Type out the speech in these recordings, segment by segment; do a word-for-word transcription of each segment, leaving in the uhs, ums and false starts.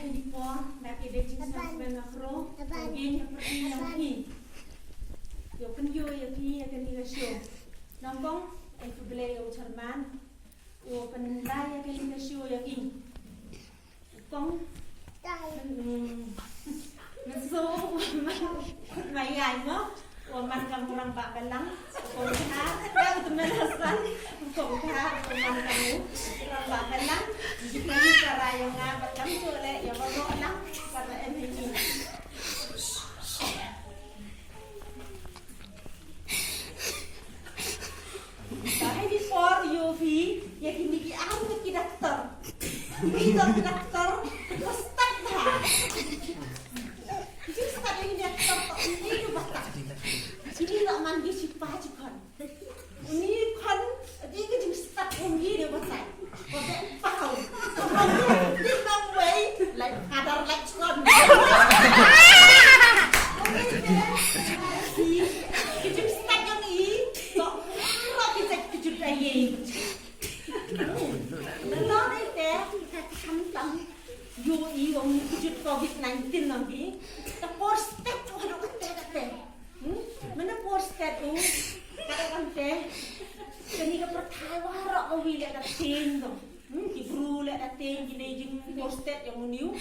Kane por, da ka dei jingsngewbha na khro, ka dei ka pyrthei ïa phi. Ïa pynïoh ïa phi ïa kane ka show. Nyngkong, ai khublei ïa u chairman. U pynlai ïa kane ka show ïa phi. Kong. Hmm. Mynshuwa u man, man ïa mo. U man ka rangbah balang. U kong Kha. Ïa u tymmen Hassan. U kong Kha. U man ka rangbah balang. Jingkyrkhu ka rai ïa nga bad kam shuh leh ïa baroh lang. Ka ba em hi. Ba ha kane por ïoh phi ïa kine ki arngut ki doktor. Ki doktor, doktor, ki stad bha. Ki stad ïa kine ki doktor, to ine ïa bata. Kine la man ki shipa shi khon. Uni khon, adi ka jingstad kum ine ïa bata. Ko beh pau. Ding nang wei, like father, like son. Ki jingstad jong i, to, ro ki jait kjut ai. Nalor ite, ka khamtam, ïoh i ong kjut covid nineteen nang ki, ta por step tu haduh kate kate. Hmm? Mynta por stet u, ka dei kamte, kane ka pyrthei waroh ka wi leh da tieng to. Hmm? Ki bru leh da tieng, ki dei jingpor stet ïa une u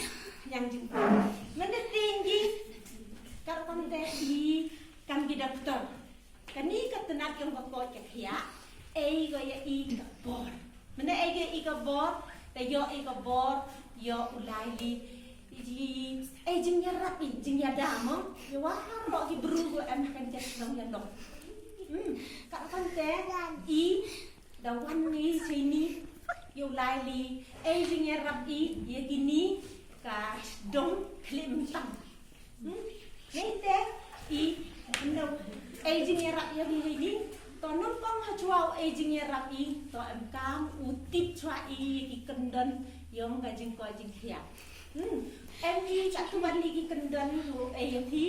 khñiang jingpang. Mynta tieng ki, ka dei kamte i kam ki doktor. Kane ka tnat jong ka koit ka khiah, ei ko ïa i ka bor. Mynta ei ko ïa i ka bor, te ïoh i ka bor, ïoh u lai li. Ei jingïarap i, jingïada mo. Ïa waroh ki bru ko em kan jet long ïa long. Hmm, ka kan te i da wan ni sini. Ïoh u lai li. Ei jingïarap i, ïa kini ka dong klim tam. Hmm? Ngi te i, no, ei jingïarap ïa phi hi. To nyngkong ha chwa u ei jingïarap i, to em kam u tip chwa i ki kyndon ïong ka jingkoit jingkhiah. Hmm. Em i ka tu ban i ki kyndon u ei ïa phi,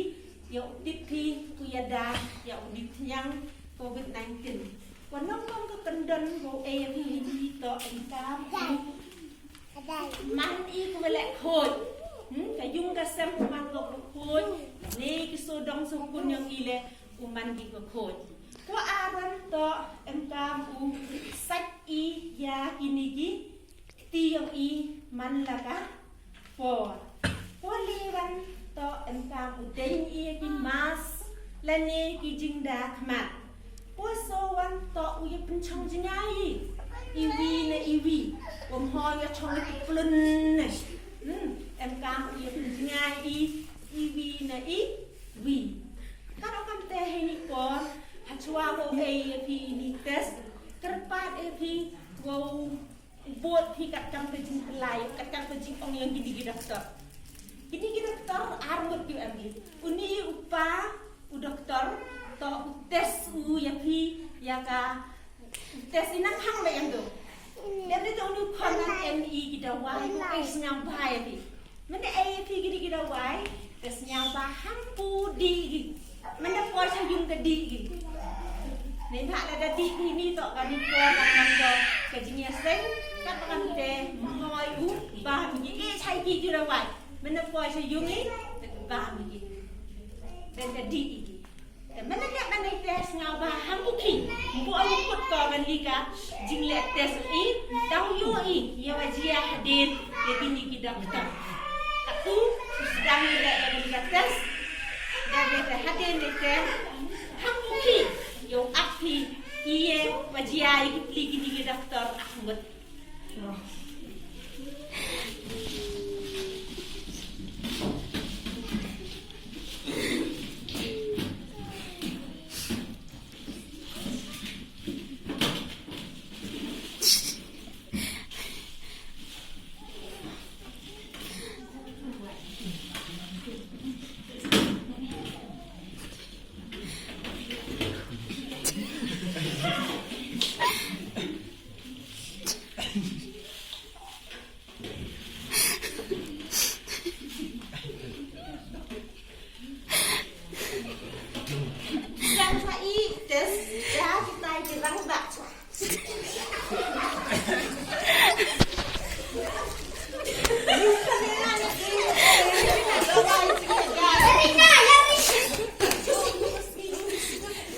ïa u tip phi, u ïada, ïa u dip khñiang covid nineteen. Ko nyngkong ka kyndon u ei ïa phi hi, to em kam u man i kumba leh khuid. Hmm, ka yung ka sem man ko khuid. Ne ki sodong sokun yong i le u man ki ko khuid. Ko aran to em kam u sait i ïa kini ki kti yong i man la ka por. Ko liwan to em kam u deng i ïa ki mask lane ki jingda khmat. Ko sowan to u ïa pynchong jngai i, iwi na iwi. Ko mho ïa chong ïa ki plun ne. Hmm, em kam u ïa pynjngai i, iwi na iwi. Ka dok kam te hei ni por, ha chwa ko ei ïa phi ni test. Kyrpad ïa phi ko bot phi kat kam ka jingpyllait, kat kam ka jingong yong kini ki doktor. Kini ki doktor ar ngut ki em ki. Uni u pa u doktor, to u test u ïa phi, ïa ka u test i nang hang ba ïa do. Dep ni to uni u khon nang em i ki dawai, u ei sngewbha ïa phi. Mynta ei ïa phi kini ki dawai, te sngewbha hang pu dih ki. Mynta poi sha yung ka dih ki. Ni ha la da dih ki ni to ka ni poi ka man to ka jingïaseng, ka ba kan te mhoi u bam ki, eh, chai ki ki dawai. Mynta poi sha yung i, te bam ki. Te ka dih ki. Te mynta ka ban te sngewbha hang u ki. Mpu alu kut ko kan lika jingleh test i, tang ïoh i ïa wa jia hadien ïa kini ki doktor. Katu sdang i leh ïa kini ka test. Da ïa te hadien ïa te hang u ki ïa u ap i ïa wa jia ïa ki pli kini ki doktor ah ngut.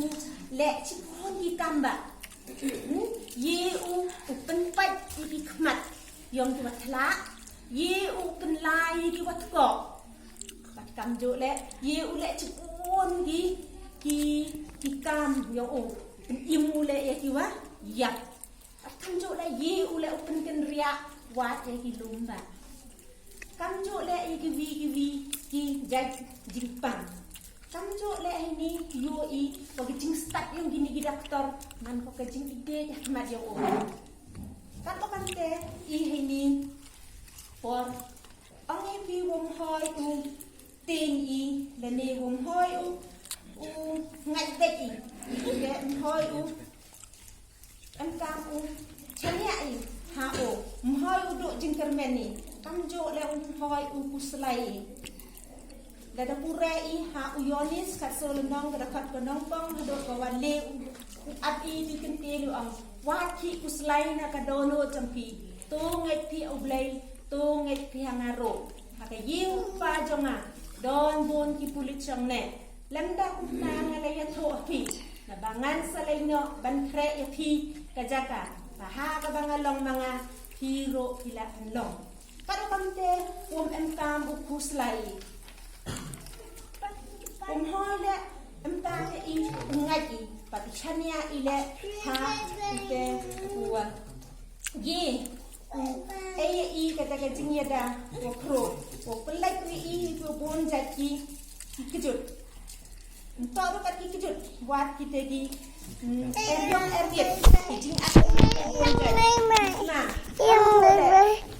u leh shibun ki kam ba. Hmm? Ïa u u pynpait ïa ki khmat ïong ki wat thlak. Ïa u pynlai ïa ki wat kok. Bad kamjooh leh ïa u leh shibun ki ki ki kam ïong u. Pynim u leh ïa ki wa ïap. Bad kamjooh leh ïa u leh u pynkynriah wat ïa ki lum ba. Kamjooh leh ïa kiwi kiwi ki jait jingpang. Kamjooh leh hynne ïoh i wa ka jingstad ïong kine ki doktor man ko ka jingïadei ha khmat ïong u. Katba kamte i hynne por ong i phi wom hoi u teng i lane wom hoi u u ngai bek i. Ke wom hoi u Em kam u chaniah i ha u, mhoi u duh jingkyrmen i, kamjooh leh u mhoi u khuslai i. Lada pure i ha u Ïoannis khatsaw lynnong ka dkhot ka nongpong haduh ka wanle u, u ap i ti kynthei u ong, wat phi khuslai na ka dohnud jong phi, to ngeit phi ha u Blei, to ngeit phi ha nga ruh. Ha ka ïing u Kpa jong nga don bun ki pulit shongneh. Lymda kumta nga la ïathuh ha phi, naba ngan sa leit noh ban khreh ïa phi ka jaka ba ha kaba nga long ma nga phi ruh phi lah ban long. Katba kumte um em kam u khuslai. Um hoi leh em kam i u ngait i bad u chaniah i leh ha kumte u wa. Ye, u, ei, ei, kata ka jingïada, wa khro, wa pynlait ri i, wa bun jait ki, ki kjut. Nto ruh kat ki kjut, wat kita ki, mm, er yong er yet, ki jingak, wa bun jait. Na,